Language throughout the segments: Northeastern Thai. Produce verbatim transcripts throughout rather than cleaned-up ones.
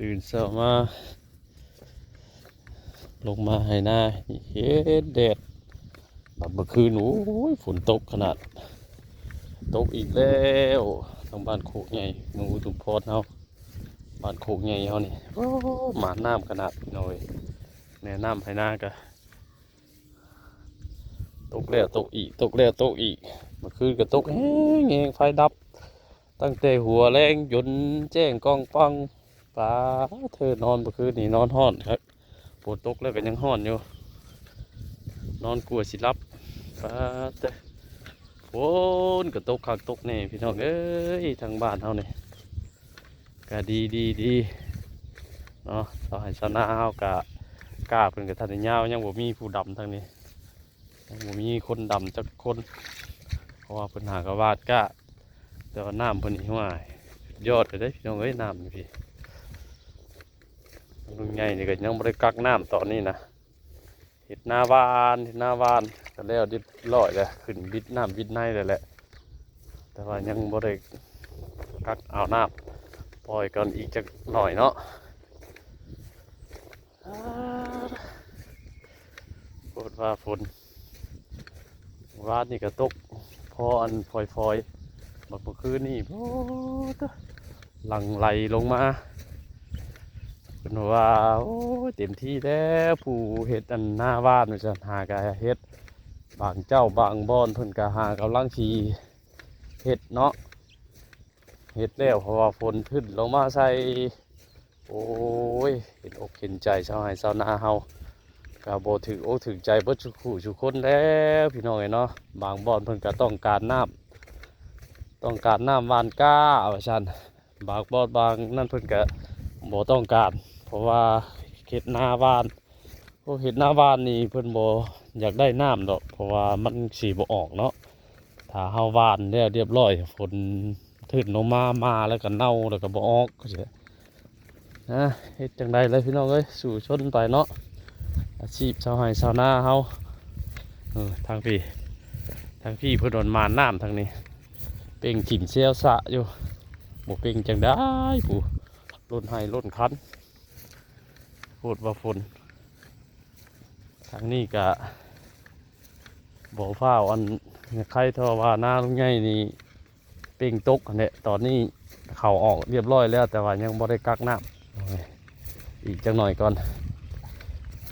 ตื่นเช้ามา ลงมาไถนา เฮ็ดแดด บัดเมื่อคืน โอ้ย ฝนตกขนาด ตกอีกแล้ว ทางบ้านโคกใหญ่ เมืองอุทุมพรเฮา บ้านโคกใหญ่เฮานี่ โอ้ หมาน้ำขนาด พี่น้องเอ้ย แนวน้ำไถนาก็ ตกแล้วตกอีก ตกแล้วตกอีก เมื่อคืนก็ตกแฮงแฮง ไฟดับ ตั้งแต่หัวแลงจนแจ้งก้องป้อง ป๊าดเถิด นอนเมื่อคืนนี่นอนฮ้อนครับ ฝนตกแล้วก็ยังฮ้อนอยู่ นอนกลัวสิหลับ ป๊าดเถิด ฝนก็ตกคักตกแน่ พี่น้องเอ้ย ทางบ้านเฮานี่ ก็ดี ดี ดี เนาะ ชาวไร่ชาวนาเฮาก็ กล้าเพิ่นก็ทันได้ยาว ยังบ่มีผู้ดำทางนี้ ยังบ่มีคนดำจักคน เพราะว่าเพิ่นหากะหว่านกล้า แต่ว่าน้ำเพิ่นนี่ ห้วย สุดยอดเลยเด้ พี่น้องเอ้ย น้ำนี่พี่ ลุงใหญ่นี่ก็ยังบ่ได้กักน้ำตอนนี้นะ เฮ็ดนาหว่าน เฮ็ดนาหว่านก็แล้วเรียบร้อยแล้ว ขึ้นบิดน้ำบิดในแล้วแหละ แต่ว่ายังบ่ได้กักเอาน้ำ ปล่อยก่อนอีกจักหน่อยเนาะ อ้า โคตรว่าฝน วานนี่ก็ตก พออันฝอยๆ บัดเมื่อคืนนี่ โอ้ตะ หลั่งไหลลงมา เพิ่นว่า โอ้ย เต็มที่แล้ว ผู้เฮ็ดอันนาหว่านว่าซั่น หากะเฮ็ด บางเจ้าบางบ่อนเพิ่นก็หากำลังสิเฮ็ดเนาะ เฮ็ดแล้ว เพราะว่าฝนขึ้นลงมาใส่ โอ้ย เห็นอกเห็นใจชาวไร่ชาวนาเฮา ก็บ่ถืกอกถืกใจเบิดซุคู่ซุคนแล้ว พี่น้องเอ้ยเนาะ บางบ่อนเพิ่นก็ต้องการน้ำ ต้องการน้ำหว่านกล้าว่าซั่น บางบ่อนบางนั่นเพิ่นก็บ่ต้องการ เพราะว่าเฮ็ดนาหว่าน พวกเฮ็ดนาหว่านนี่เพิ่นบ่อยากได้น้ำดอก เพราะว่ามันสิบ่ออกเนาะ ถ้าเฮาหว่านแล้วเรียบร้อย ฝนขึ้นลงมา มาแล้วก็เน่า แล้วก็บ่ออก จั่งซี้ นะ เฮ็ดจั่งใด๋เลยพี่น้องเอ้ย สู้ชนไปเนาะ อาชีพชาวไร่ชาวนาเฮา เออ ทางพี่ ทางพี่เพิ่นโดนหว่านน้ำทางนี้ เป่งถิ่มเซลสะอยู่ บ่เป่งจั่งใด๋ ผู้ ล้นไฮ่ล้นคัน โพดว่าฝน ทางนี้ก็บ่ฟ้าว อัน ใครเท่าว่านาลุงใหญ่นี่ เป่งตกหั้นแหละ ตอนนี้เข้าออกเรียบร้อยแล้ว แต่ว่ายังบ่ได้กักน้ำ โอ้ย อีกจักหน่อยก่อน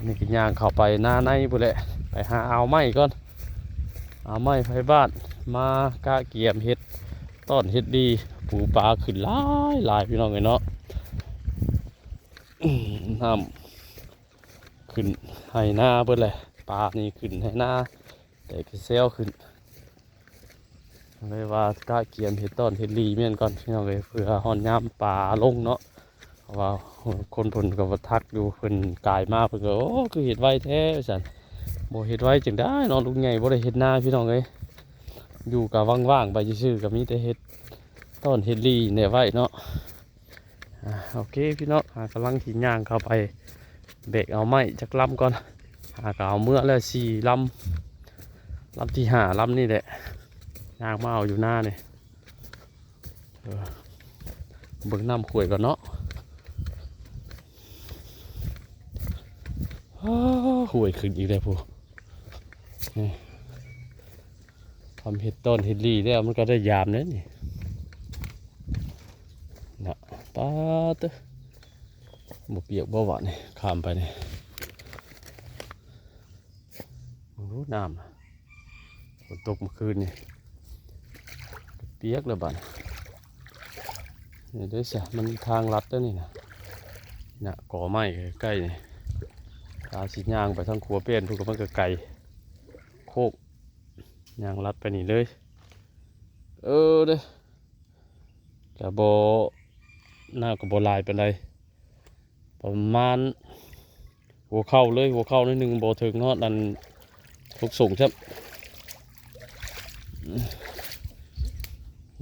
นี่ก็ย่างเข้าไปนาในพู้นแหละ ไปหาเอาไม้ก่อน เอาไม้ไผบ้าน มากะเกียมเฮ็ดต้อนเฮ็ดดี ปูปลาขึ้นหลายหลาย พี่น้องเอ้ยเนาะ น้ำขึ้นไฮ่นาเบิดเลย ปลานี่ขึ้นไฮ่นา แต่ก็แซวขึ้น เลยว่ากะเกียมเฮ็ดต้อนเฮ็ดดีแม่นก่อน พี่น้องเอ้ย เผื่อฮอดยามปลาลงเนาะ เพราะว่าคนเพิ่นก็ทักอยู่ เพิ่นกายมา เพิ่นก็ โอ้ คือเฮ็ดไวแท้ว่าซั่น บ่เฮ็ดไวจั่งใด๋เนาะ ลุงใหญ่บ่ได้เฮ็ดนา พี่น้องเอ้ย อยู่ก็ว่างๆ ไปซื่อๆ ก็มีแต่เฮ็ดต้อนเฮ็ดดีแหน่ไว้เนาะ อ่า โอเค พี่น้อง หากำลังสิย่างเข้าไปแบกเอาไม้จักลำก่อน หากเอาเมือแล้วสี่ลำ ลำที่ห้าลำนี่แหละ ย่างมาเอาอยู่นานี่ เออ เบิ่งน้ำห้วยก่อนเนาะ อ้า ห้วยขึ้นอีกแล้วพู้น นี่ ทำเฮ็ดต้อนเฮ็ดดีแล้วมันก็ได้ยามเด้นี่ น่ะ ป๊าดเต๊อะ บ่เปียกบ่หวานนี่ ข้ามไปนี่ มึงรู้น้ำน่ะ ฝนตกเมื่อคืนนี่ เปียกแล้วบัด นี่เด้อซะ มันทางลัดเด้อนี่นะ น่ะ กอไม้ใกล้ๆนี่ ถ้าสิย่างไปทางขัวเปลี่ยนพู้นก็มันก็ไกล โคก ย่างลัดไปนี่เลย เออเด้อ ก็บ่ น้ำก็บ่หลายปานใด ประมาณ หัวเข่าเลย หัวเข่านิดนึง บ่ถึงฮอดอันทุกสูงครับ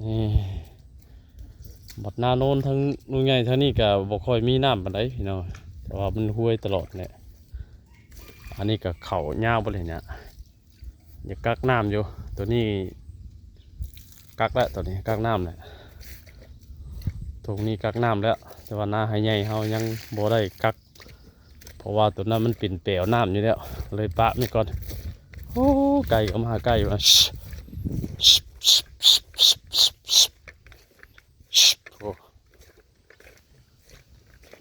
นี่ บัดนาโนนทั้งลุงใหญ่ทั้งนี้ก็บ่ค่อยมีน้ำปานใดพี่น้อง แต่ว่ามันห้วยตลอดแหละ อันนี้ก็เข้ายาวไปเลยเนี่ย อยากกักน้ำอยู่ ตัวนี้กักแล้ว ตัวนี้กักน้ำแล้ว ตรงนี้กักน้ำแล้ว แต่ว่านาไฮใหญ่เฮายังบ่ได้กัก เพราะว่าตัวนั้นมันเป็นแปวน้ำอยู่แล้ว เลยปะไว้ก่อน โอ้ ไก่ก็มา ไก่มา โอ้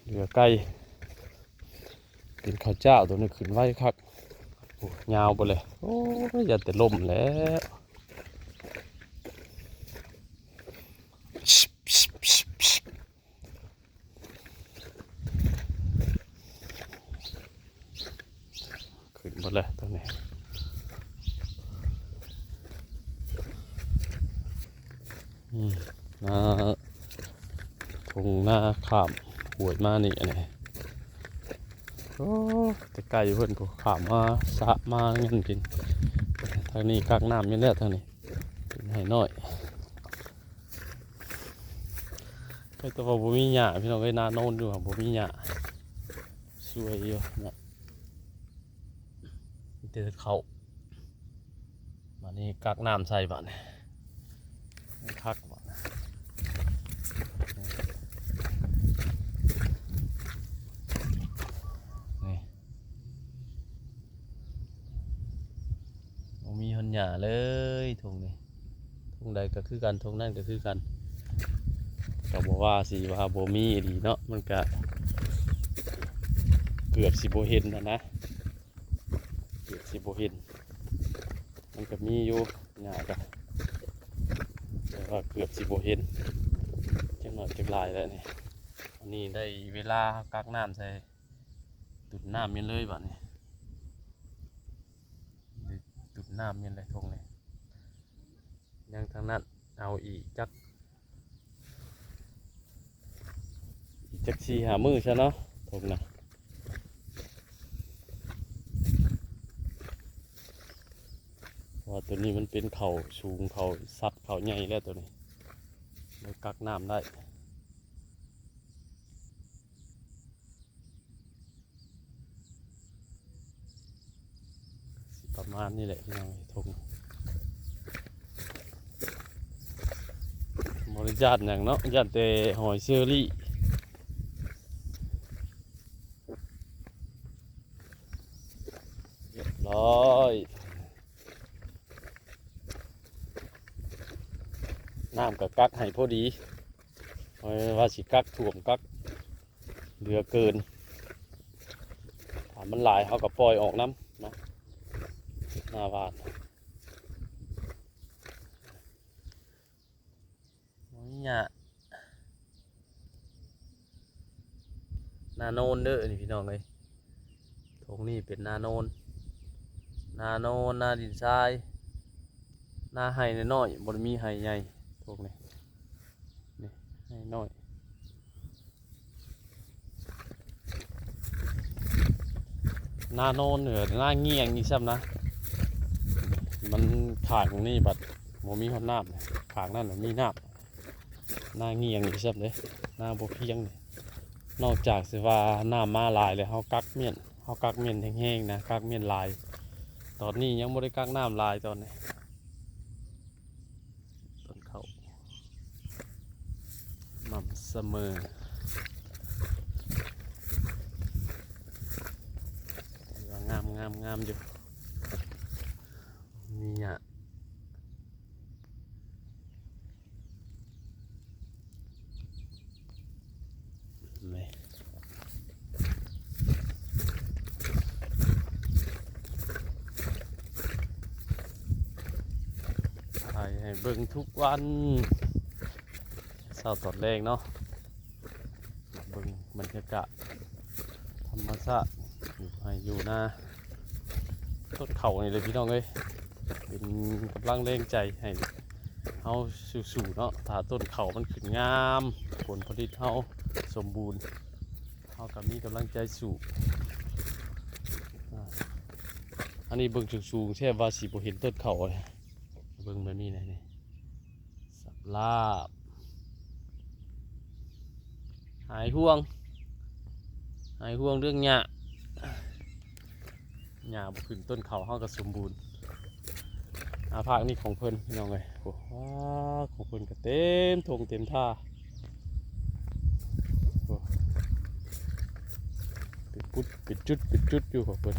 เหลือไก่ กินข้าวเจ้าตัวนี้ขึ้นไวคัก โอ้ ยาวไปเลย โอ้ย อย่าแต่ล่มแล้ว ขึ้นหมดเลยตรงนี้ อืม นา ทุ่งนาข้ามห้วยมานี่ อันนี้ โอ้ แต่ไกลเพิ่นผู้ข้ามมาสระมาเงินกิน ทางนี้กักน้ำอยู่แล้ว ทางนี้ เป็นไฮน้อย แต่ว่าบ่มีหญ้า พี่น้องเอ้ย นาโนนอยู่ครับ บ่มีหญ้า สวยอยู่เนี่ย มีแต่เขา บัดนี้กักน้ำใส่บัดนี้ คักบัดนี้ นี่ บ่มีหนหญ้าเลย ทุ่งนี้ ทุ่งใดก็คือกัน ทุ่งนั้นก็คือกัน ก็บ่ว่าสิว่าบ่มีอีหลีเนาะ มันก็ เกือบสิบ่เห็นนะนะ เกือบสิบ่เห็น มันก็มีอยู่ หญ้าก็ แต่ว่าเกือบสิบ่เห็น จักหน่อยจักหลายแล้วนี่ อันนี้ได้เวลากักน้ำใส่ ตุ่นน้ำเย็นเลยบัดนี้ ตุ่นน้ำเย็นเลยทุ่งนี้ ยังทางนั้น เอาอีกจัก อีกจักสี่ห้ามื้อซะเนาะ ทุ่งนะ เพราะว่าตัวนี้มันเป็นเขาสูง เขาสัด เขาใหญ่แล้วตัวนี้ เลยกักน้ำได้ สิประมาณนี้แหละพี่น้อง ทุ่ง บ่ได้ย่านหยังเนาะ ย่านแต่หอยเชอรี่ เรียบร้อย น้ำก็กักให้พอดี บ่ว่าสิกักท่วมกักเหลือเกิน ถ้ามันหลายเฮาก็ปล่อยออกนำนะ หน้าบ้าน โอ้ย หญ้า นาโนนเด้อนี่พี่น้องเอ้ย ทุ่งนี้เป็นนาโนน นาโนน นาดินทราย นาไฮ่น้อยๆ บ่ได้มีไฮ่ใหญ่ ทุ่งนี้ นี่ ไฮ่น้อย นาโนน เออ นาเงี่ยงอีกซ้ำนะ มันข้างนี่บัดบ่มีฮอดน้ำ ข้างนั่นน่ะมีน้ำ นาเงี่ยงอีกซ้ำเด้ นาบ่เพียง นอกจากสิว่าน้ำมาหลายแล้ว เฮากักเม่น เฮากักเม่นแฮงๆ นะ กักเม่นหลาย ตอนนี้ยังบ่ได้กักน้ำหลายตอนนี้ ต้นข้าวหม่ำเสมอ ถือว่างาม งาม งามอยู่ มีหญ้า นี่ ถ่ายให้เบิ่งทุกวัน เช้าตอนแลงเนาะ เบิ่งบรรยากาศธรรมชาติ อยู่ไฮ่อยู่นา ต้นข้าวนี่เลยพี่น้องเอ้ย เป็นกำลังแรงใจให้เฮาสู้ๆ เนาะ ถ้าต้นข้าวมันขึ้นงาม ผลผลิตเฮาสมบูรณ์ เฮาก็มีกำลังใจสู้ อ่า อันนี้เบิ่งสูงๆ แทบว่าสิบ่เห็นต้นข้าวเลย เบิ่งแบบนี้นะนี่ สำหรับ หายห่วง หายห่วงเรื่องหญ้า หญ้าบ่ขึ้น ต้นข้าวเฮาก็สมบูรณ์ อ่า ภาคนี้ของเพิ่นพี่น้องเอ้ย โอ้โห ของเพิ่นก็เต็มท่งเต็มท่า โอ้ เป็นปุดเป็นจุดเป็นจุดอยู่ของเพิ่น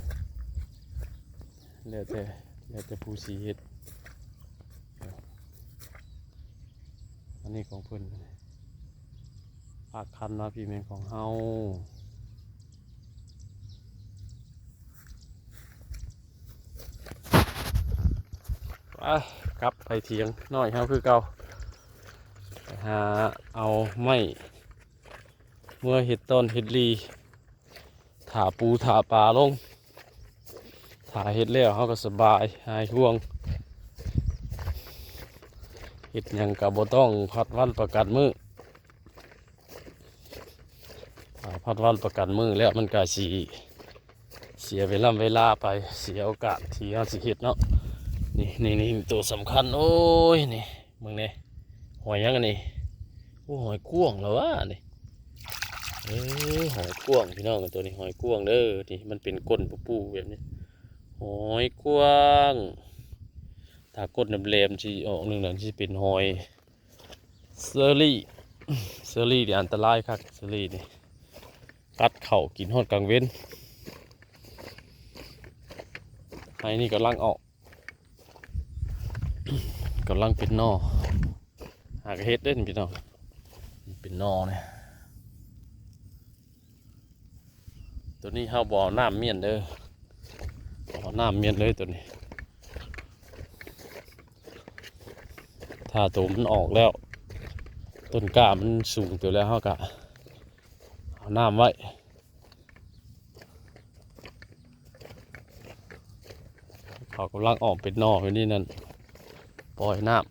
แล้วแต่ แล้วแต่ผู้สิเฮ็ด อันนี้ของเพิ่น ภาคคันว่าพี่แม่นของเฮา ไป กลับไปเถียงน้อยเฮาคือเก่า ไปหาเอาไม้เมื่อเฮ็ดต้นเฮ็ดลี ถาปูถาปลาลง ถ้าเฮ็ดแล้วเฮาก็สบายหายห่วง เฮ็ดหยังก็บ่ต้องพัดวันประกันมื้อ อ่า พัดวันประกันมื้อแล้วมันก็สิเสียเวลาเวลาไป เสียโอกาสที่เฮาสิเฮ็ดเนาะ นี่ นี่ นี่ ตัวสำคัญ โอ้ย นี่ เบิ่งแหน่ หอยหยังอันนี้ โอ้ หอยกวางแล้ววะนี่ เออ หอยกวางพี่น้อง ตัวนี้หอยกวางเด้อ นี่มันเป็นก้นปูๆแบบนี้ หอยกวาง ถ้าก้นแหลมๆสิออกหนึ่งนั่นสิเป็นหอยเชอรี่ เชอรี่นี่อันตรายคัก เชอรี่นี่ กัดเข่ากินฮอดกลางเว็น ไฮนี่กำลังออก กำลังเป็นหน่อ หากเฮ็ดเด้อพี่น้อง เป็นหน่อเนี่ย ตัวนี้เฮาบ่เอาน้ำเมียนเด้อ บ่เอาน้ำเมียนเลยตัวนี้ ถ้าตัวมันออกแล้ว ต้นกล้ามันสูงตัวแล้วเฮาก็เอาน้ำไว้ เขากำลังออกเป็นหน่ออยู่นี่นั่น ปล่อยน้ำ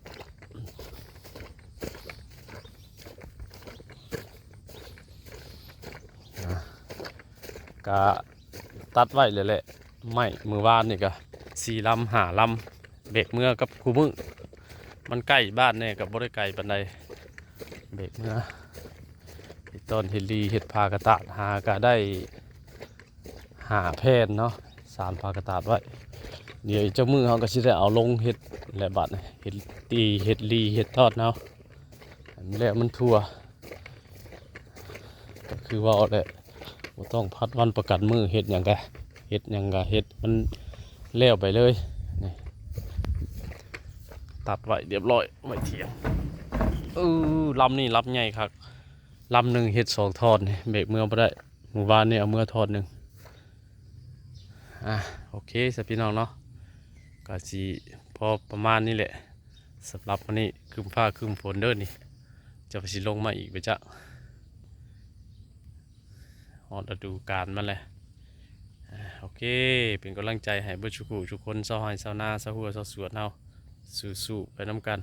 อ่ะ กะตัดไว้เลยแหละ ไม้มื้อวานนี่กะสี่ลำ ห้าลำ เบรกเมือกับคู่มื้อ มันใกล้บ้านแน่ ก็บ่ได้ไกลปานใด เบรกเมือ เฮ็ดต้นเฮ็ดลี เฮ็ดผ้ากระตาด หากะได้ห้าแผ่นเนาะ สานผ้ากระตาดไว้ เดี๋ยวอีกจักมื้อเฮาก็สิได้เอาลงเฮ็ดแหละบัดนี้ เฮ็ดตี เฮ็ดลี เฮ็ดทอดเนาะ อันนี้แหละมันทั่ว ก็คือว่าแหละ บ่ต้องพัดวันประกันมื้อ เฮ็ดหยังกะ เฮ็ดหยังกะเฮ็ด มันแล้วไปเลย นี่ ตัดไว้เรียบร้อย ไว้เถียง เออ ลำนี่ลำใหญ่คัก ลำหนึ่งเฮ็ดสองท่อนนี่ เบรกเมือบ่ได้ มื้อวานนี่เอาเมือท่อนหนึ่ง อ่ะ โอเคซะพี่น้องเนาะ ก็สิพอประมาณนี้แหละ สำหรับวันนี้ครึ้มฟ้าครึ้มฝนเด้อนี่ จะไปสิลงมาอีกไปจ้ะ ฮอดฤดูกาลมันแหละ อ่า โอเค เป็นกำลังใจให้เบิดทุกผู้ทุกคน ชาวไร่ชาวนา ชาวหัวชาวสวนเฮา สู้ๆ ไปนำกัน